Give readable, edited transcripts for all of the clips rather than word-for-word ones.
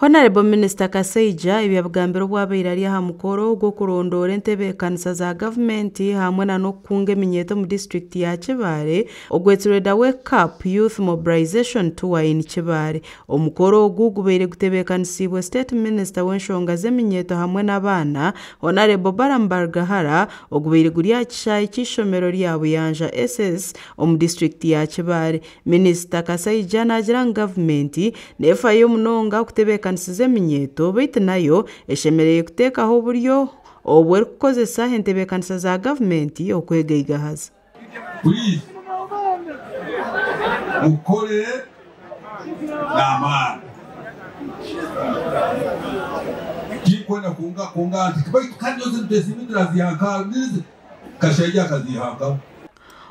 Honarebo Minisita Kasaija ebi yabigambire obu abaire ari aha mukoro gw'okurondoora entebeekanisa za gavumenti hamwe na n'okukunga eminyeeto omu disiturikiti ya Kibaale ogwetsirwe The Wake Up Youth Mobilisation Tour in Kibaale. Omukoro ogu gubaire gutebeekanisiibwe State Minister w'enshonga z'eminyeeto hamwe n'abaana, Honarebo Balaam Barugahara ogubaire guri aha kishaayi ky'eishomero rya Buyanja SS omu disiturikiti ya Kibaale. Minisita Kasaija naagira ngu gavumenti neefayo munonga kutebeekanisiza eminyeeto beitu nayo eshemereire kuteekaho oburyo obu erikukozesa entebeekanisa za gavumenti okwegaigahaza. Please mukore n'amaani. Tinkwenda kunga nti baitu kandi izo sente turaziiha nkaha, Kashaija akaziiha nkaha?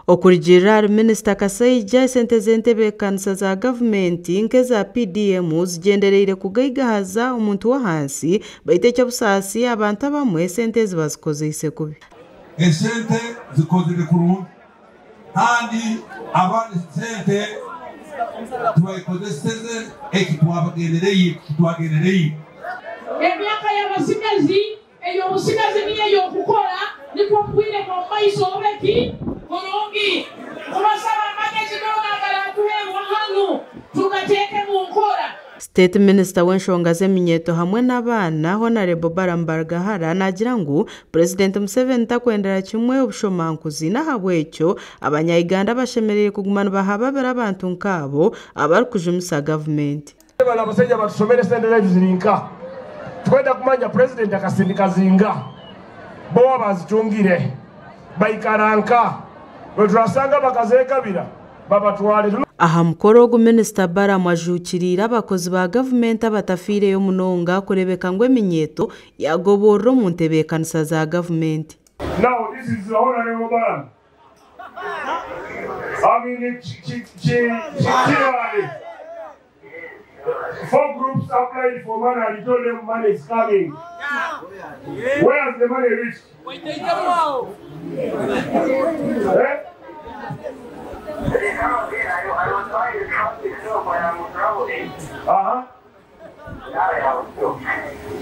Okurugiirira ahari Minisita Kasaija, esente z'entebeekanisa za gavumenti nk'eza PDM zigyendereire kugaigahaza omuntu w'ahansi beitu eky'obusaasi abantu abamwe esente ezi bazikozeise kubi. Esente zikozire kurungi kandi abandi sente tibayikozeseze eki twagendereire. Emyaka y'abasigazi ey'obusigazi niyo ey'okukora nikwo omu bwire bw'omu maiso bube ki burungi. Kubasaba amagezi goona agaratuheebwa hanu tugateeke mu nkora. State Minister w'enshonga z'eminyeeto hamwe n'abaana, Honarebo Balaam Barugahara naagira ngu Purezidenti Museveni takwendera kimwe obushomankuzi n'ahabw'ekyo abanya-Uganda bashemereire kuguma nibahababira abantu nk'abo abarikujumisa gavumenti. Bano abasaija batusomere esente zaitu ziri nka? Tukwenda kumanya Purezidenti akasindika zinga? Bo abazitungire baikara nka? Bweturasanga bakazegabira babatware. Aha mukoro ogu Minisita Balaam ajuukiriire abakozi ba gavumenti abatafiireyo munonga kureebeka ngu eminyeeto yaagoborora omu ntebeekanisa za gavumenti. Now this is Honourable Balaam. I mean, Kibaale. Four groups applied for money and he told them money is coming. Where has the money reached? Eh?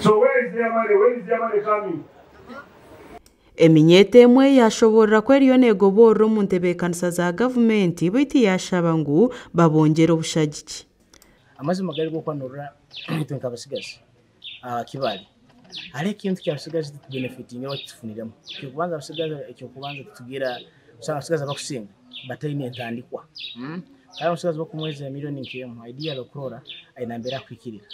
So where is their money? When is their money coming? Eminyeeto emwe yaashoboorora ku eriyo neegoborora omu ntebeekanisa za gavumenti beitu yaashaba ngu babongyere obushagiki. Amazima gari g'okwanurira itwe nk'abasigazi aha Kibaale hariho ekintu ky'abasigazi titubenefitinga oba titufuniremu. Eky'okubanza abasigazi eky'okubanza titugira osanga abasigazi abakusinga bataine entandikwa kandi omusigazi bakumweza emiliyoni nk'emwe ideally okurora aine nambere akuhikirira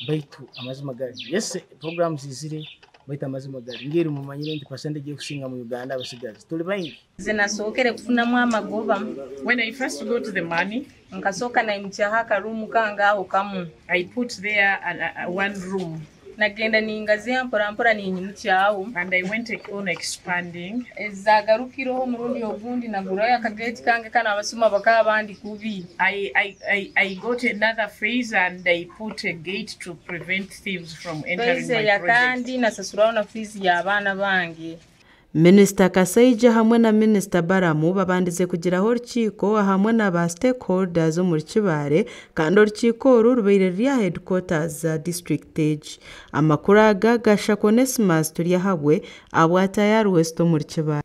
baitu amazima gari yes programs zizire baitu amazima gari ngeri mumanyire nti percentage ekusinga mu Uganda abasigazi tuli baingi. Nze nasookere kufunamu amagoba. When I first got the money, nkasooka naimukyaho akaruumu kange aho kamu. I put there one room. Nagenda ningaziha mpora mpora ninyimukyaho. And I went on expanding. Ezagarukireho omurundi ogundi nagurayo akageti kange kano abasuma bakaba bandi kubi. I got another phase and I put a gate to prevent thieves from entering Phase my ya project. kandi nasasuraho na fees y'abaana bange. Minisita Kasaija hamwe na Minisita Balaam babandize kugiraho orukiiko hamwe na ba stakeholders omuri Kibaale kandi orukiiko oru rubaire ruri aha headquarters za disiturikiti egi. Amakuru aga gashakwa Onesimus Turyahabwe abwa Tayari West omuri Kibaale.